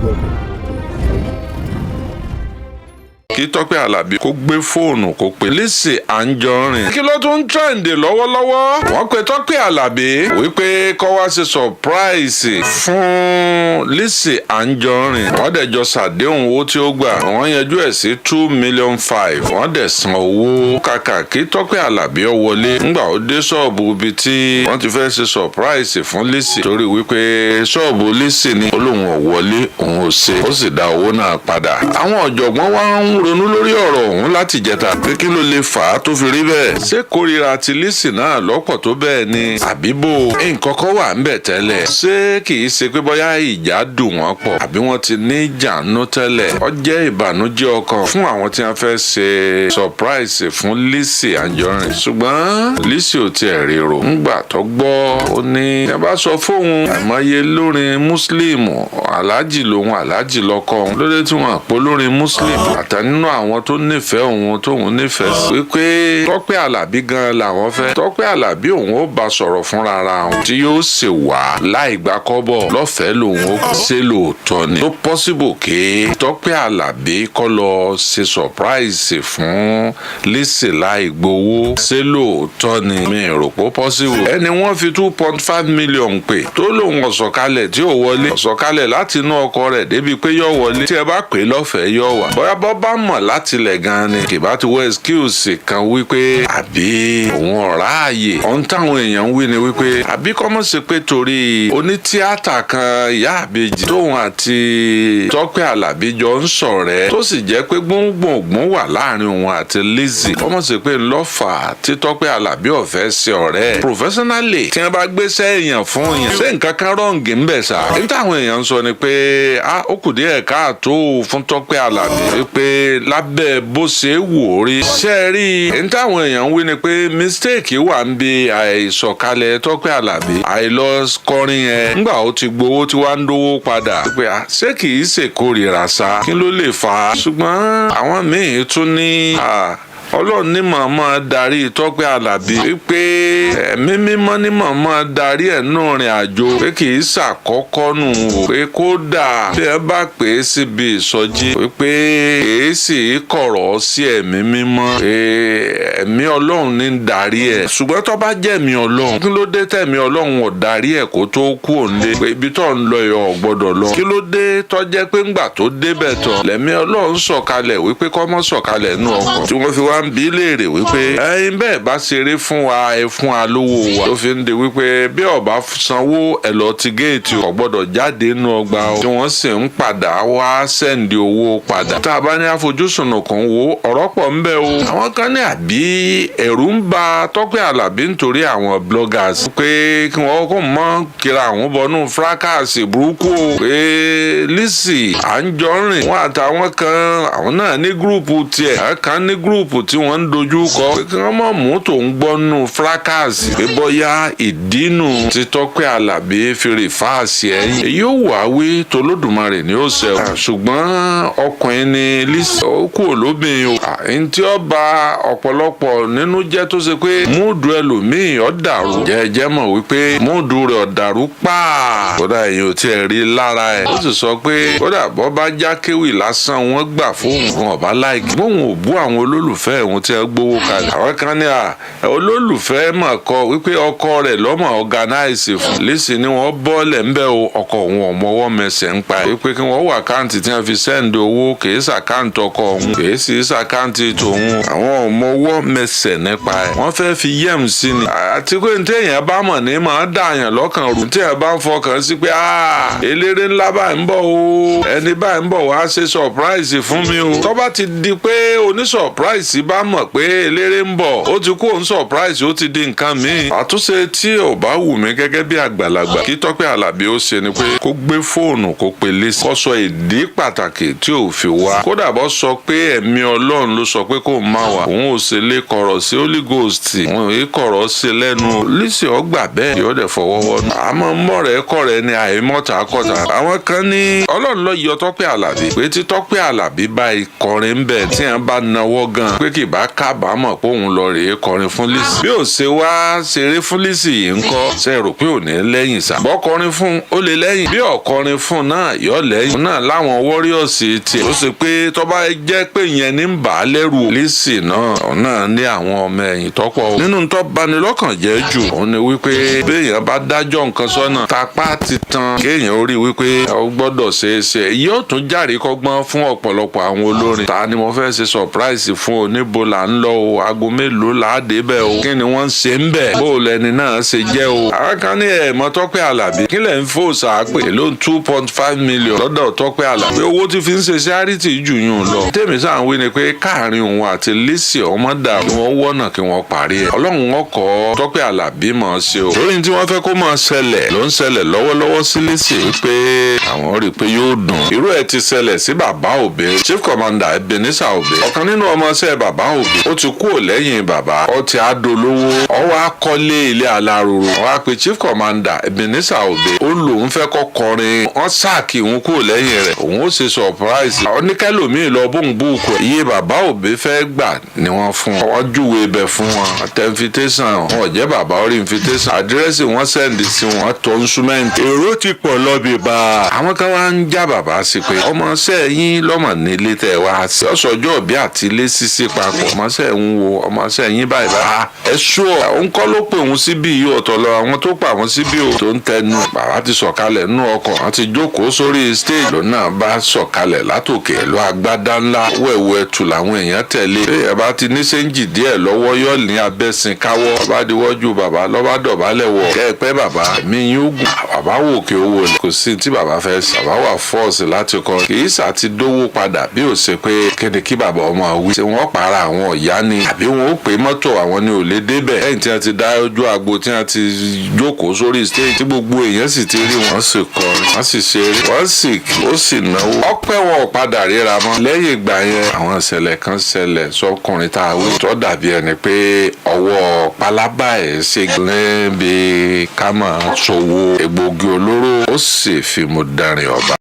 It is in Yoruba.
Welcome. Kí Tọ́pẹ́ Àlàbí kó gbé fóònù kó pe Lizzy Anjorin. Kí ló tún ń trend lọ́wọ́lọ́wọ́? Wọ́n pe Tọ́pẹ́ Àlàbí wípé kó wá ṣe surprise fún Lizzy Anjorin. Wọ́n dẹ̀ jọ ṣàdéhùn owó tí ó gbà. Wọ́n yanjú ẹ̀ sí 2.5 million. Wọ́n dẹ̀ san owó. Kàkà kí Tọ́pẹ́ Àlàbí ó wọlé, ńgbà ó dé ṣọ́ọ̀bù ibi tí wọ́n ti fẹ́ ṣe surprise fún Lizzy, torí wípé ṣọ́ọ̀bù Lizzy ni, ó lóun ò wọlé, òun ò ṣe, ó sì dá owó náà padà. Àwọn ọ̀jọ̀gbọ́n wá ń ronú lórí ọ̀rọ̀ ọ̀hún láti jẹta pé kí ló lè fà á tó fi rí bẹ́ẹ̀? Ṣé kórìíra ti Lizzy náà lọ́pọ̀ tó bẹ́ẹ̀ ni, àbíbò nǹkan kan wà ń bẹ̀ tẹ́lẹ̀? Ṣé kì í ṣe pé bóyá ìjà dùn wọ́n pọ̀, àbí wọ́n ti ní ìjànú tẹ́lẹ̀? Ó jẹ́ ìbànújẹ́ ọkàn fún àwọn tí wọ́n fẹ́ ṣe surprise fún Lizzy Anjorin, ṣùgbọ́n Lizzy ò tiẹ̀ ríro. Ńgbà tó gbọ́, ó ní ẹ bá sọ fóun, àìmọye lórin Muslim, aláàjì lòun, aláàjì lọkọ òun lóde tí wọn àpò lórin Muslim àtà nínú àwọn tó nífẹ̀ẹ́ òun tóun nífẹ̀ẹ́ sí, wípé Tọ́pẹ́ Àlàbí gan làwọn fẹ́. Tọ́pẹ́ Àlàbí, òun ó bá sọ̀rọ̀ fúnra ara òun tí yóò sì wá láì gba kọ́bọ̀, lọ́fẹ̀ẹ́ lòun ó ṣe. Lóòótọ́ ni tó possible kí Tọ́pẹ́ Àlàbí kọ́ lọ ṣe surprise fún Lizzy láì gbowó? Ṣé lóòótọ́ ni? Mi rò pé possible. Ẹni wọ́n fi 2.5 million pè tó lòun ọ̀sọ̀kalẹ̀ tí ò wọlé, ọ̀sọ̀kalẹ̀ láti inú ọkọ rẹ̀ débi pé yọ wọlé, tí ẹ bá pè lọ́fẹ̀ẹ́ yọ wà. Bóyá bọ́ bá mọ̀ láti ilẹ̀ gan ni kì bá ti wọ excuse kan wípé àbí òun ọ̀rá ààyè. Ohun táwọn èèyàn ń wí ni wípé àbí kọ́mọ̀ sí pé torí onítíátà kan, ìyá àbèjì, tóun àti Tọ́pẹ́ Àlàbí jọ ń ṣọ̀rẹ́, tó sì jẹ́ pé gbóngbòngbòn wà láàrin òun àti Lizzy, kọ́mọ̀ sí pé ńlọ́fà tí Tọ́pẹ́ Àlàbí ọ̀fẹ́ ṣe ọ̀rẹ́ professionally. Tí wọ́n bá gbéṣẹ́ èèyàn fún èèyàn, ṣé nǹkan kan wrong ń bẹ̀ sá? Ní táwọn èèyàn ń sọ ni pé ó kù díẹ̀ káàtó fún Tọ́pẹ́ Àlàbí pé lábẹ́ bó ṣe wò ó rí, ṣe é rí ní táwọn èèyàn ń wí ni pé mistake wà ń bi àìsọ̀kalẹ̀ Tọ́pẹ́ Àlàbí, àìlọ kọrin yẹn ńgbà ó ti gbowó tí wàá ń dówó padà, pé ṣé kì í ṣèkórìíra sá? Kí ló lè fà á? Ṣùgbọ́n àwọn míì tún ní Ọlọ́run ní màmá darí Tọ́pẹ́ Àlàbí, wípé Ẹ̀mí Mímọ́ ní màmá darí ẹ̀ nù rìn àjò, pé kì í ṣàkọ́kọ́ nù o, pé kódà bí ẹ bá pè é síbi ìsọjí, wípé kìí sì kọ̀rọ̀ sí Ẹ̀mí Mímọ́, pé Ẹ̀mí Ọlọ́run ní darí ẹ̀. Ṣùgbọ́n tó bá jẹ́ Ẹ̀mí Ọlọ́run, kí ló dé tẹ̀mí Ọlọ́run ò darí ẹ̀ kó tó kú òǹlé pé ibi tó ń lọ yọ ò gbọ́dọ̀ lọ? Kí ló dé tó jẹ́ pé ńgbà tó débẹ̀ tán lẹ̀mí Ọlọ́run sọ̀kalẹ̀ wípé kó má sọ̀kalẹ̀ nù ọkọ̀, tí wọ́n fi wá ń bi léèrè wípé ẹyin bẹ́ẹ̀ bá ṣeré fún wa, ẹ fún wa lówó wa, tó fi ń di wípé bí ọba sanwó ẹ lọ ti géètì, ò gbọ́dọ̀ jáde nínú ọgbà o, tí wọ́n sì ń padà wá send owó padà? Tá a bá ní àfojúsùn kan wo, ọ̀rọ̀ pọ̀ ń bẹ o. Àwọn kan ní àbí ẹ̀rù ń ba Tọ́pẹ́ Àlàbí nítorí àwọn bloggers, pé kí wọ́n kò mọ́ kíra àwọn bọnú fracas burúkú o, pé Lizzy Anjorin wọn àtàwọn kan, àwọn náà ní group tiẹ̀, àwọn kan ní group tí wọ́n ń dojú kọ, pé kí wọ́n mọ̀ mú tòun gbọ́nú fracas, pé bóyá ìdínú tí Tọ́pẹ́ Àlàbí fi reverse ẹ̀yìn. Èyí ò wá wí tolódùmarè ní ó ṣe o, ṣùgbọ́n ọkùnrin ni Lizzy, ó kú olóbìn o. Ní tí ó ba ọ̀pọ̀lọpọ̀ nínú jẹ́, tó ṣe pé mood ẹlòmíì ó dàrú jẹ́jẹ́, mọ̀ wípé mood rẹ̀ ó dàrú pàà, kódà èyàn ò tiẹ̀ rí lára ẹ̀. Ó sì sọ pé kódà bọ́ bá já kéwì lásán wọ́n gbà fóun kan ọ̀bá láìkí bóun ò bú àwọn olólùfẹ́ òun tí ẹ gbowó kalẹ̀. Àwọn kan ní à olólùfẹ́ mọ̀ kọ wípé ọkọ rẹ̀ lọ́mọ organize fún Lizzy ni wọ́n bọ́ọ̀lẹ̀ ńbẹ́ o, ọkọ òun ọ̀mọwọ́ mẹsẹ̀ ń pa ẹ̀, wípé kí wọ́n wọ account tí wọ́n fi send owó, kìí ṣe account ọkọ òun, kìí sì ṣe account tòun, àwọn ọ̀mọwọ́ mẹsẹ̀ nípa ẹ̀. Wọ́n fẹ́ fi yẹ̀m sí ni, àti pé ní téèyàn bá mọ̀ ní máa dààyàn lọ́kàn rú. Téèyàn bá ń fọkàn sí pé eléré ńlá báyìí ń bọ̀ o, ẹni báyìí ń bọ̀ wá ṣe surprise fún mi o, tó bá ti di pé oní surprise bá mọ̀ pé eléré ń bọ̀, ó ti kó òun surprise, ó ti di nǹkan míì. Àtúnṣe tí ò bá wù mí gẹ́gẹ́ bí àgbàlagbà kí Tọ́pẹ́ Àlàbí ó ṣe ni pé kó gbé fóònù, kó pe Lizzy, kó sọ ìdí pàtàkì tí ò fi wá. Kódà bó sọ pé Ẹ̀mí Ọlọ́run ló sọ pé kó má wà, òun ò ṣe lè kọ̀rọ̀ sí Holy Ghost, òun ò kọ̀rọ̀ sí lẹ́nu. Lizzy ọgbà bẹ́ẹ̀, yóò dẹ̀ fọwọ́ wọnú. Àmọ́ mọ̀rẹ́ kọ̀rẹ́ ni àìmọ́ta kọ̀tà. Àwọn kan ní Ọlọ́run ló yọ Tọ́pẹ́ Àlàbí, pé tí Tọ́pẹ́ Àlàbí bá kọrin ń bẹ̀, tí wọ́n bá nawọ́ gan pé kí kì bá kábàámọ̀ pé òun lọ rèé kọrin fún Lizzy. Bí ò ṣe wá ṣeré fún Lizzy yìí ń kọ́, ṣe rò pé ò ní lẹ́yìn sá? Bọ́ kọrin fún, ó lè lẹ́yìn. Bí ò kọrin fún náà, yọ lẹ́yìn náà láwọn warriors tiẹ̀. Ó ṣe pé tó bá jẹ́ pé ìyẹn ní ń bà á lẹ́rù, Lizzy náà, òun náà ní àwọn ọmọ ẹ̀yìn tọ́pọ̀. Nínú tó bani lọ́kàn jẹ́ jù, òun ni wípé béèyàn bá dájọ́ nǹkan sọ́nà tapá ti tan, kéèyàn ó rí wípé ó gbọ́dọ̀ ṣe é ṣe, yóò tún járe kọ́gbọ́n fún ọ̀pọ̀lọpọ̀ àwọn olórin. Ta ni mo fẹ́ ṣe surprise fún o? Níbo là ń lọ o? Aago mélòó là á dé bẹ́ẹ̀ o? Kí ni wọ́n ń ṣe ń bẹ̀? Bó o lẹni náà ṣe jẹ́ o? Àwọn kan ní ẹ̀ mọ́ Tọ́pẹ́ Àlàbí. Kí lẹ̀ ń fò sàápè ló ń 2.5 million lọ́dọ̀ Tọ́pẹ́ Àlàbí? Owó tí fi ń ṣe charity jù yún un lọ. Tèmi sáà ń wí ni pé káàrin òun àti Lizzy ọmọ dà, kí wọ́n wọ́nà kí wọ́n parí ẹ̀. Ọlọ́run ọkọ̀ Tọ́pẹ́ Àlàbí mọ̀ ọ́ ṣe o. Lórí tí wọ́n fẹ́ kó máa ṣẹlẹ̀ ló ń ṣẹlẹ̀ lọ́wọ́lọ́wọ́ sí Lizzy, wípé àwọn rí i pé yóò dùn. Irú ẹ̀ ti ṣẹlẹ̀ sí bàbá Obey, Chief Commander Ebenezer Obey. Ọ̀kan nínú ọmọọṣẹ́ bàbá Obey, ó ti kúrò lẹ́yìn bàbá, ó ti adolówó, ó wá kọ́lé ilé aláròrò. Ó wá pe Chief Commander Ebenezer Obey, ó lòun fẹ́ kọ́ kọrin. Wọ́n sack òun kúrò lẹ́yìn rẹ̀, òun ó ṣe surprise. Oníkẹ́lòmíì lọ bóun book ẹ̀. Iye bàbá Obey fẹ́ gbà ni wọ́n fún wọn. Wọ́n júwe ibẹ̀ fún wọn, àtẹ invitation. Wọn ò jẹ́ bàbá orí invitation, àdírẹ́sì wọ́n send sí wọn, tó instrument. Èrò ti pọ̀ lọ́bì bá. Àwọn kan wá ń já bàbá sí pé ọmọọṣẹ́ yín lọ́mọ nílé tẹ̀ wá sí ọ̀sọ̀jọ́ òbí àti ilé ṣíṣe papọ̀. Ọmọọṣẹ́ ń wo ọmọọṣẹ́ yín báyìí bá ẹ sú ọ. Òun kọ́ ló pè òun síbí yìí, ọ̀tọ̀ lọ àwọn tó pa àwọn síbí o. Tó ń tẹnu bàbá ti sọ̀kalẹ̀ nínú ọkọ̀, wọ́n ti jókòó sórí stage, lónà bá sọ̀kalẹ̀ látòkè ẹ̀lú agbádá ńlá, wẹ̀wẹ̀ tù làwọn èèyàn tẹ̀lé. Bí ẹ bá ti ní change díẹ̀ lọ́wọ́, yọ̀ ní abẹ́sìn káwọ́. Bá diwọ́jú bàbá, lọ́ba dọ̀bálẹ̀ wọ̀ kẹ́ ẹ pẹ́ bàbá mi yín ó gùn. Bàbá wò kí owó ni kò sí tí bàbá fẹ́ sí. Bàbá wà force láti kọ, kì í sà ti dówó padà. Bí ó ṣe pé kéde kí bàbá ọmọ wí, ṣé wọ́n para àwọn ọ̀yá ni, àbí wọ́n ó pè mọ́tò àwọn ni ò lè débẹ̀? Lẹ́yìn tí wọ́n ti dá ojú agbo, tí wọ́n ti jókòó sórí stage, tí gbogbo èèyàn sì ti rí wọn, sì kọrin, wọ́n sì ṣeré, wọ́n sì ó sì náwó ọpẹ́. Wọn ò padà ríra mọ́ lẹ́yìn ìgbà yẹn. Àwọn ìṣẹ̀lẹ̀ kan ṣẹlẹ̀ sọkùnrin tá a wí, tó dàbí ẹni pé ọwọ́ pálábá ẹ̀ ṣe níbi ká máa ṣòwò egbògi olóró, ó sì fi mú darin ọba.